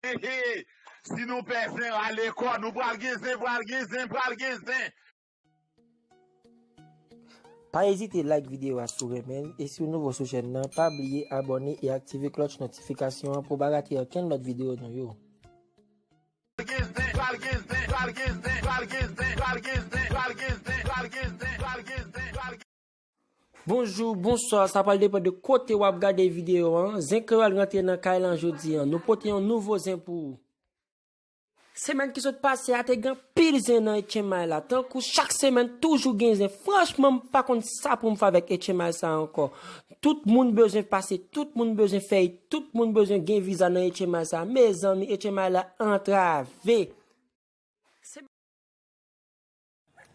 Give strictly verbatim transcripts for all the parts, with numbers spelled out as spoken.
Si nou pè zen, rale kò nou, pral gen zen, pral gen zen, pral gen zen. Pa ezite like videyo a si w renmen l, e si w nouvo sou chèn nan, pa bliye abòne e aktive klòch notifikasyon an pou w pa rate okenn lòt videyo nou yo. Bonjou, bonswa, sa pral depann de kote w ap gade videyo an. Zen Kreyòl rantre nan kay lan jodi an. Nou pote yon nouvo zen pou ou. Semèn ki sot pase a te gen anpil zen nan H M I la. Tankou chak semèn toujou gen zen. Franchman, m pa konn sa pou m fè avèk H M I sa ankò. Tout moun bezwen pase, tout moun bezwen fè, tout moun bezwen gen viza nan H M I sa. Mezanmi, H M I la antrave.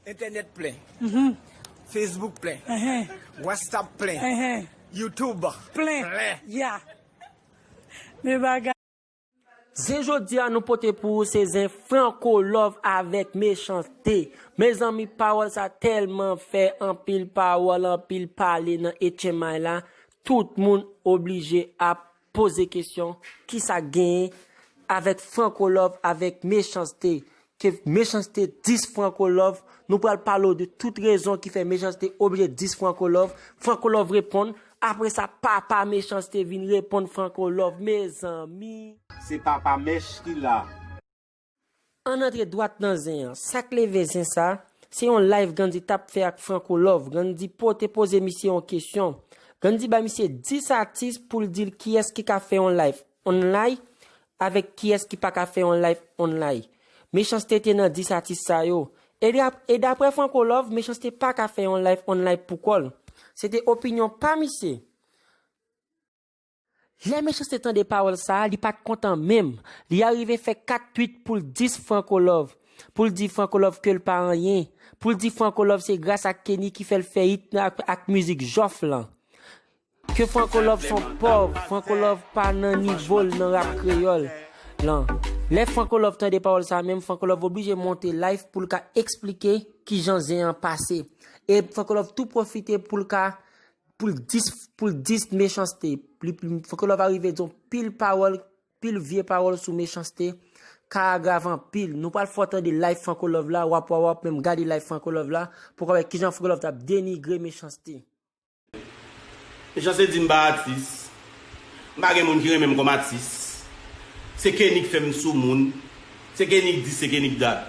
Entènèt plen. Facebook plen. WhatsApp plen. YouTube plen. Ya. Men bagay. Zen jodi a nou pote pou ou se zen Franco Love avèk Mechans-T. Mezanmi, pawòl sa tèlman fè anpil pawòl, anpil pale nan H M I la. Tout moun oblije ap poze kesyon, kisa genyen avèk Franco Love avèk Mechans-T? Ke Mechans-T diss Franco Love, nou pral pale w de tout rezon ki fè Mechans-T oblije diss Franco Love. Franco Love reponn, apre sa papa Mechans-T vin reponn Franco Love, mezanmi. Se papa Mech ki la. Ann antre dwat nan zen an. Sa k leve zen sa, se yon live Gandhi t ap fè ak Franco Love. Gandhi pote poze misye yon kesyon. Gandhi bay misye dis atis pou l di l kiyès ki ka fè yon live online avèk kiyès ki pa ka fè yon live online. Mechans-T te nan dis atis sa yo. E dap- e daprè Franco Love, Mechans-T pa ka fè yon live online poukò l. Se te opinyon pa misye. Lè Mechans-T tande pawòl sa a, li pa t kontan menm. Li arive fè kat twit pou l diss Franco Love. Pou l di Franco Love ke l pa anyen. Pou l di Franco Love se gras ak Kenny ki fè l fè it ak, ak mizik Jòf lan. Ke Franco Love se yon pòv, Franco Love pa nan nivo l nan rap kreyòl lan. Lè Franco Love tande pawòl sa a menm, Franco Love oblije monte live pou l ka eksplike kijan zen an pase. E Franco Love tou pwofite pou l ka pou l diss pou l diss Mechans-T. Li, Franco Love arive di yon pil pawòl, pil vye pawòl sou Mechans-T. Ka a grav anpil. Nou pral fè w tande live Franco Love la, w ap wè, w ap menm gade live Franco Love la pou w ka wè kijan Franco Love t ap denigre Mechans-T. Mechans-T di m pa atis. M pa gen moun ki renmen m kòm atis. Se Kenny k fè m sou moun. Se Kenny k dis, se Kenny k dat.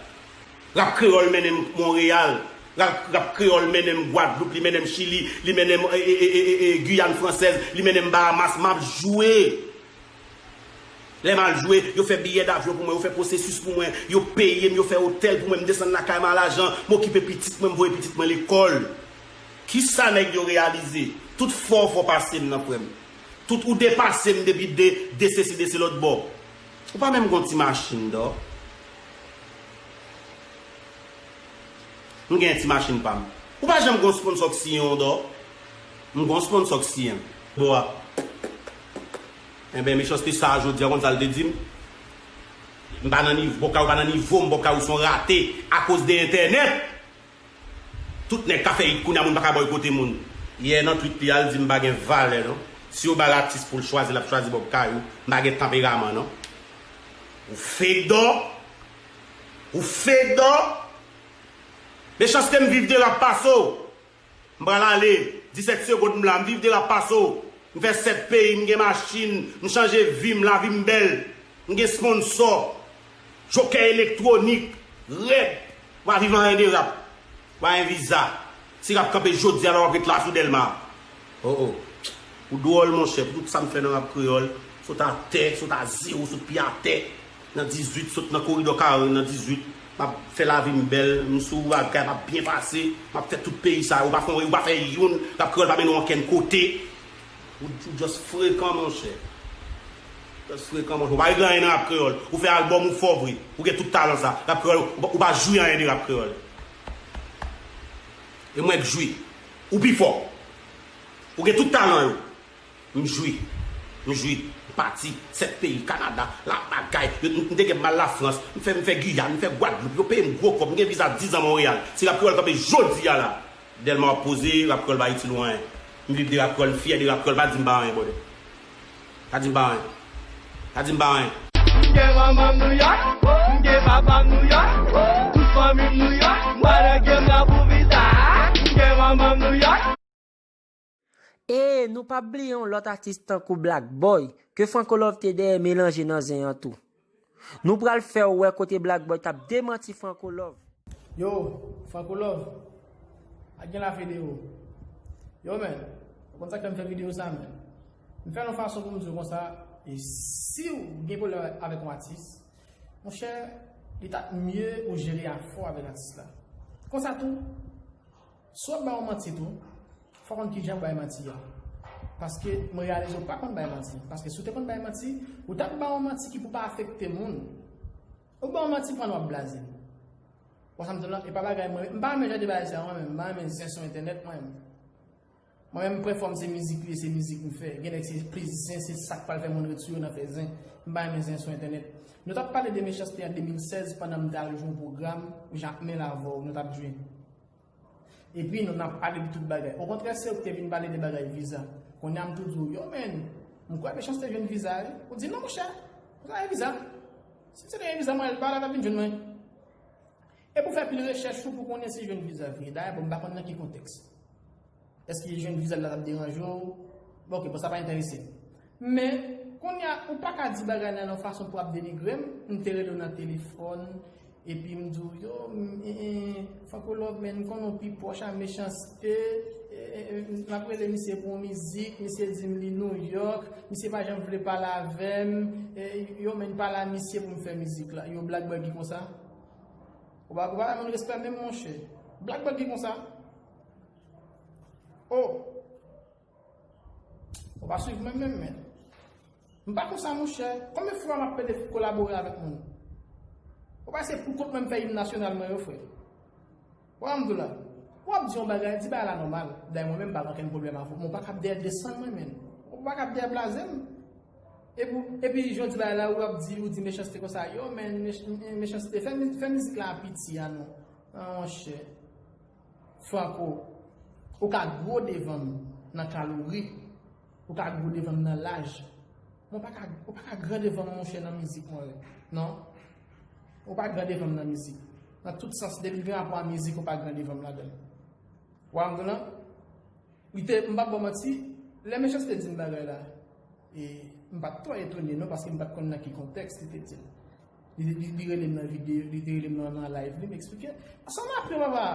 Rap kreyòl mennen m Monreyal. Rap, rap kreyòl mennen m Gwadloup, li mennen m Chili, li mennen m e, e, e, e, e, e, Giyàn fransèz, li mennen m Bahamas, m ap jwe. Lè m al jwe, yo fè biyè davyon pou mwen, yo fè pwosesis pou mwen, yo peye m, yo fè otèl pou mwen, m desann lakay mwen a lajan, m okipe pitit mwen, m voye pitit mwen lekòl. Kisa nèg yo reyalize? Tout fè w fè w pase m nan, frè m. Tout ou depase m depi de, de sesi, de se lòt bò. Ou pa menm gon ti machin, dò. M gen ti machin pa m. Ou pa janm gon sponsò k siyen w, dò. M gon sponsò k siyen m. Bò a. Enben, Mechans-T sa a jodi a, konn sa l te di m? M pa nan nivo, bòkay ou pa nan nivo m, bòkay ou se yon rate akoz de entènèt. Tout nèg ka fè it kounye a, moun pa ka bòykote moun. Yè nan twit li a, l di m pa gen valè non. Si yo ba l atis pou l chwazi, l ap chwazi bòkay ou. M pa gen tanperaman non. Ou fake dò. Ou fake dò. Mechans-T, m viv de rap pase w. M pral ale, disèt segonn m la, m viv de rap pase w. M fè sèt peyi, m gen machin, m chanje vi m, lavi m bèl. M gen sponsò, jokèy elektwonik, rèd. W a viv anyen de rap. W a gen viza. Si rap kanpe jodi a la, w ap ret la sou Dèlma. Oh oh. Ou dwòl, monchè, pou tout sa m fè nan rap kreyòl, sot atè, sot a zewo, sot pye atè. Nan dizuit, sot nan koridò Karin nan dizuit. M ap fè lavi m bèl, m sou bagay, m ap byen pase. M ap fè tout peyi sa yo. Ou pa fè, ou pa fè youn, rap kreyòl pa mennen w ankenn kote. Ou, ou just frekan, monchè. Just frekan, monchè. Ou pa regle anyen nan rap kreyòl. Ou fè albòm, ou fò vre. Ou gen tout talan sa. Rap kreyòl, ou pa, ou pa jwi anyen de rap kreyòl. E mwen k jwi. Ou pi fò. Ou gen tout talan yo. M jwi. M jwi. M pati. Sèt peyi, Kanada, la bagay. Yo, m, m te gen m al Lafrans. M fè, m fè Giyàn, m fè Gwadloup. Yo peye m gwo kòb. M gen viza diz an Monreyal. Si rap kreyòl kanpe jodi a la, Dèlma w ap poze, rap kreyòl pa itil ou anyen. M viv de rap kreyòl, m fyè de rap kreyòl. Pa di m pa anyen, brother. Pa di m pa anyen. Pa di m pa anyen. M gen manman m Nouyòk, m gen papa m Nouyòk, tout fanmi m Nouyòk, m pa nan game nan pou viza. M gen manman m Nouyòk. E nou p ap bliye yon lòt atis tankou Black Boy, ke Franco Love te dèyè melanje nan zen an tou. Nou pral fè w wè kote Black Boy t ap demanti Franco Love. Yo, Franco Love, ak gen la videyo. Yo, men, ou konn sa k fè m fè videyo sa, men. M fè l yon fason pou m di w konsa, e si w gen pwoblèm avèk yon atis, monchè, li t ap mye ou jere afè w avèk atis la. Konsa tou, si w ap bay yon manti tou, fò w konn kijan pou bay manti a. Paske mwen reyalize w pa konn bay manti. Paske si w te konn bay manti, ou t ap bay yon manti ki pou pa afekte moun. Ou bay yon manti pandan w ap blaze. Wè sa m di w lan, e pa bagay mwen, m pa renmen jan de bagay sa, mwen menm, m pa renmen zen sou entènèt, mwen menm. Mwen menm, m pran fòm se mizik li ye, se mizik m fè. Gen nèg se plis zen, se sa k pral fè moun ret sou yo nan fè zen. M pa renmen zen sou entènèt. Nou t ap pale de Mechanste an de mil sèz pandan m t al jwe yon pwogram, Jakmèl avè w, nou t ap jwe. Epi nou n ap pale de tout bagay. Okontrè, se ou ki te vin pale de bagay viza. Kounye a m tou di w, yo, men, m kwè Mechanste jwenn viza, wi. Ou di, non, monchè, ou pa gen viza. Si m te gen viza, mwen, l pa la t ap vin jwenn mwen. E pou fè pil rechèch ou pou konnen si l jwenn viza vre. Dayè, bon, m pa konn nan ki kontèks. Èske jwenn viza la t ap deranje w? Bon, ok, bon, sa pa enterese m. Men, kounye a, ou pa ka di bagay la nan yon fason pou ap denigre m. M te rele w nan telefòn, epi m di w, yo, m, e, e, Franco Love, men, m konnen w pi pwòch a Mechanste, e, e, e, m ap rele misye pou yon mizik, misye di m li Nouyòk, misye pa janm vle pale avè m, e, yo, men, pale a misye pou m fè mizik la. Yo, Black Boy ki konsa? Ou pa, ou pa ba moun respè menm, monchè. Black Boy ki konsa? Oh! Ou pa swiv mwen menm, men. M pa konsa, monchè. Konbyen fwa m ap plede kolabore avèk moun? Ou pa se pou kont mwen m fè im nasyonal mwen yo, frè. Ou pa m di w la. W ap di yon bagay, di bagay la nòmal. Dayè, mwen menm, m pa gen okenn pwoblèm avè w. Men w pa ka ap dèyè desann mwen, men. Ou pa ka ap dèyè blaze m. Epi, epi jan w di bagay la, w ap di, ou di Mechanste konsa. Yo, men, Mech-, Mechanste, fè, mi- fè mizik la piti a non. Ah, monchè. Franco, ou ka gwo devan m nan kalori, ou ka gwo devan m nan laj, men ou pa ka, ou pa ka gran devan m, monchè, nan mizik mwen yo. Non. Ou pa gran devan m nan mizik. Nan tout sans, depi l gen rapò a mizik, ou pa gran devan m ladan l. Ou pa konprann? Li te, m p ap ba w manti, lè Mechanste di m bagay la, e m pa t twò etone non, paske m pa t konn nan ki kontèks li te di l. Li, li, li rele m nan videyo, li te rele m nan, nan live li, m eksplike. Sa m apre, papa?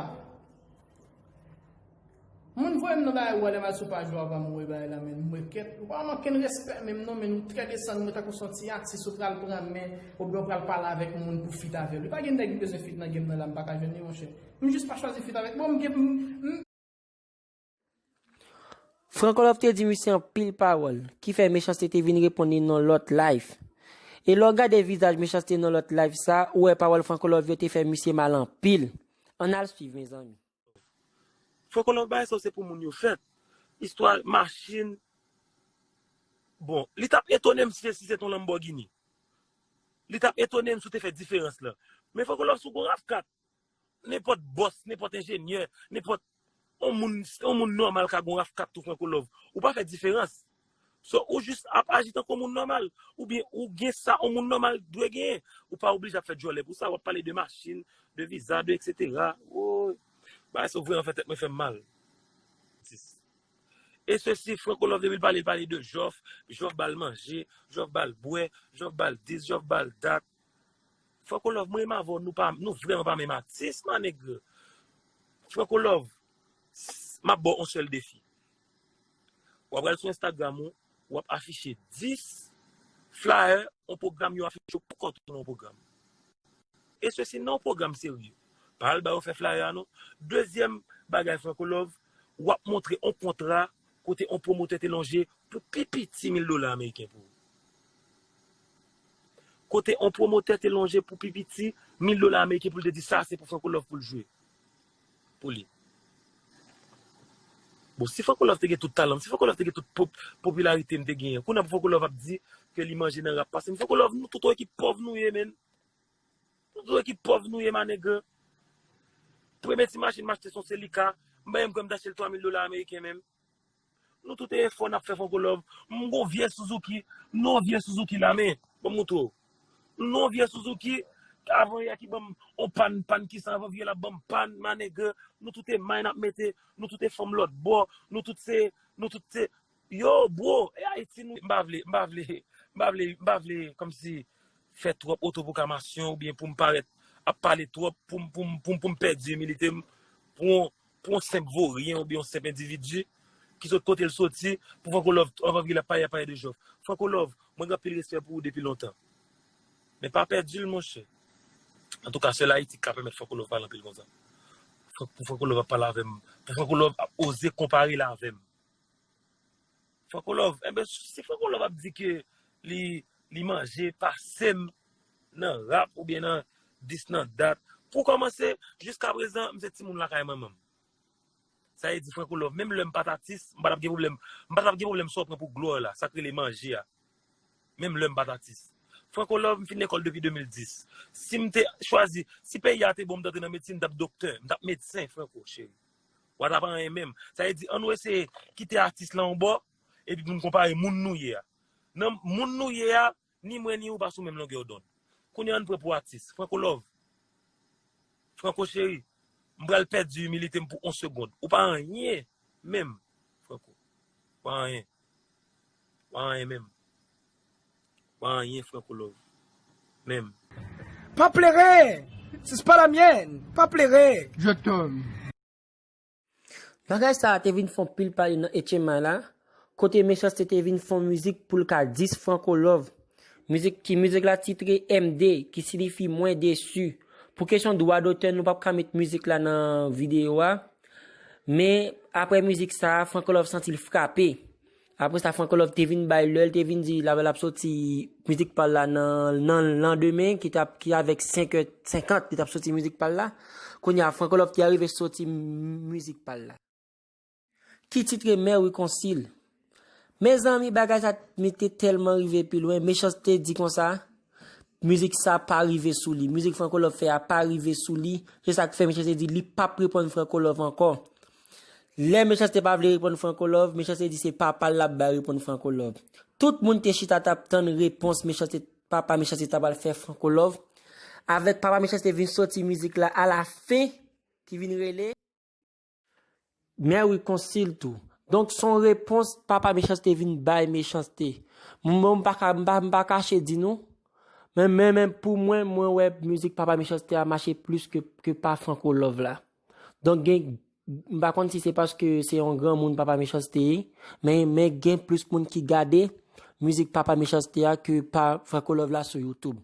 Moun voye m nan bagay ou a, lè m al sou paj ou a, pa m wè bagay la, men m wè kèt. Ou pa manke n respè menm non, men ou trè desann mwen tankou se yon ti atis ou pral pran men, oubyen ou pral pale avèk moun pou feat avè l. Li pa gen nèg li bezwen feat nan game nan la, m pa ka jwenn li, monchè. M jis pa chwazi feat avèk. Bon, m gen, m, m, Franco Love te di misye anpil pawòl, ki fè Mechanste te vin reponn li nan lòt live. E lè w gade vizaj Mechanste nan lòt live sa, ou wè pawòl Franco Love yo te fè misye mal anpil. Ann al swiv, mezanmi. Franco Love, bagay sa yo se pou moun yo fèt. Istwa machin. Bon, li t ap etone m si, si se t on Lamborghini. Li t ap etone m si w te fè diferans lan. Men Franco Love, si w gon RAV kat, nenpòt bòs, nenpòt enjenyè, nenpòt on moun, on moun nòmal ka gon RAV kat tou, Franco Love. Ou pa fè diferans. So, ou jis ap aji tankou on moun nòmal. Oubyen ou gen sa on moun nòmal dwe genyen. Ou pa oblije ap fè djòlè pou sa, w ap pale de machin, de viza, de etsetera. Woy. Bagay sa yo vrèman fè tèt mwen fè m mal. E sesi, Franco Love depi l pale, l pale de Jòf, Jòf ba l manje, Jòf ba l bwè, Jòf ba l dis, Jòf ba l dat. Franco Love, mwen menm avè w, nou pa, nou vrèman pa menm atis, ma nègre. Franco Love, s- m ap ba w on sèl defi. W ap al sou Instagram ou, w ap afiche dis flyer, on pwogram yo afiche w pou kont ou nan on pwogram. E sesi nan on pwogram serye. Pa al ba yo fè flyer a non. Dezyèm bagay Franco Love, w ap montre on kontra kote on pwomotè te lonje pou pi piti mil dola ameriken pou ou. Kote on pwomotè te lonje pou pi piti mil dola ameriken pou l te di sa se pou Franco Love pou l jwe. Pou li. Bon, si Franco Love te gen tout talan m, si Franco Love te gen tout pop- popilarite m te genyen, kounye a pou Franco Love ap di ke li manje nan rap pase m. Franco Love, nou tout on ekip pòv nou ye, menn. Nou tout on ekip pòv nou ye, ma nègre. Premye ti machin m achte se on Celica. M pa menm kwè m t achte l twa mil dola ameriken menm. Nou tout e efò n ap fè Franco Love. M gon vye Suzuki, m nan yon vye Suzuki la, men, ban m montre w. nou yon vye Suzuki, avan yè ki ban m on pàn, pàn ki san avan vye la ban m pàn, manege, nou tout e may n ap mete, nou tout e fanm lòt bò, nou tout se, nou tout se, yo, bro, e Ayiti nou, m pa vle, m pa vle, m pa vle, m pa vle, kòmsi, fè twòp otopwoklamasyon oubyen pou m parèt ap pale twòp, pou m, pou m, pou m, pou m pèdi imilite m, pou yon, pou yon senp voryen oubyen yon senp endividi ki sot kote l soti, pou Franco Love, anvan vye l ap pale, ap pale de Jòf. Franco Love, mwen gen anpil respè pou ou depi lontan. Men pa pèdi l, monchè. Antouka, sèl Ayiti k ka pèmèt Franco Love pale anpil konsa. Fran-, pou Franco Love ap pale avè m, pou Franco Love ap oze konpare l avè m. Franco Love, enben, si Franco Love ap di ke li, li manje pase m nan rap oubyen nan dis nan dat, pou kòmanse, jiska prezan, m se timoun lakay manman m. Sa vle di Franco Love, menm lè m pa t atis, m pa t ap gen pwoblèm, m pa t ap gen pwoblèm sa w pran pou glwa la, sa k rele manje a. Menm lè m pa t atis. Franco Love, m fin lekòl depi de mil dis. Si m te chwazi, si peyi a te bon, m t antre nan medsin, m t ap doktè, m t ap medsen, Franco, cheri. W a t ap anyen menm. Sa vle di, ann nou eseye kite atis la yon bò, epi pou n konpare moun nou ye a. Nan moun nou ye a, ni mwen ni ou pa sou menm longè dond. Kounye a, ann pran pou atis. Franco Love. Franco cheri, m pral pèdi imilite m pou yon segonn. Ou pa anyen menm, Franco. Ou pa anyen. Ou pa anyen menm. Ou pa anyen, Franco Love. Menm. Pa plere! Sispann la myen! Pa plere! Je t'aime. Bagay sa a te vin fè yon pil pale nan H M I la, kote Mechanste te vin fè yon mizik pou l ka diss Franco Love. Mizik ki mizik la titre M D, ki siyifi Mwen Desi. Pou kesyon dwa dotè, nou p ap ka met mizik la nan videyo a. Men, apre mizik sa a, Franco Love santi l frape. Apre sa, Franco Love te vin bay lè, l te vin di l ap, l ap soti mizik pa l la nan, nan landemen, ki t ap, ki avèk senk è senkant, li t ap soti mizik pa l la. Kounye a, Franco Love te arive soti mizik pa l la. Ki titre Mè Wi Konsil. Mezanmi, bagay sa mete tèlman rive pi lwen, Mechanste di konsa, mizik sa pa rive sou li. Mizik Franco Love fè a pa rive sou li. Se sa k fè Mechanste di li p ap reponn Franco Love ankò. Lè Mechanste pa vle reponn Franco Love, Mechanste di se papa l l ap bay reponn Franco Love. Tout moun te chita t ap tann repons Mechanste, papa Mechanste ta pral fè Franco Love. Avèk papa Mechanste vin soti mizik la alafen, ki vin rele Mè Wi Konsil tou. Donk, se yon repons papa Mechanste vin bay Mechanste. Mwen, mwen, m pa ka, m pa, m pa kache di nou. Men, men, men pou mwen, mwen wè mizik papa Mechanste a mache plis ke, ke pa Franco Love la. Donk, gen, m pa konn si se paske se yon granmoun papa Mechanste ye, men, men gen plis moun ki gade mizik papa Mechanste a ke pa Franco Love la sou YouTube.